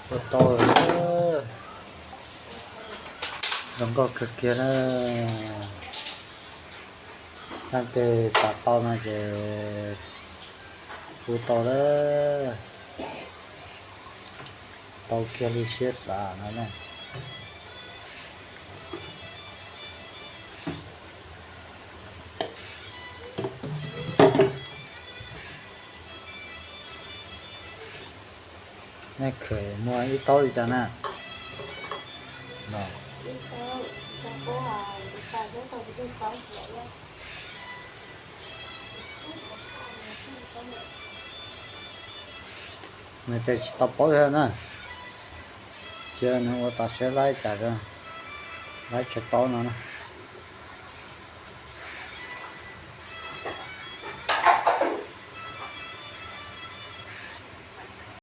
Ua tau lawm, zoo nkauj kawg kiag na. Leej twg xav tau no ces hu tau lawm, tau kiag li siab xav no na. Nej khwv muag ib taub li cas na? Nws tias tsis tau paub thiab na. Cia nws ua tau seb laib cas, laib tsawg taub no na.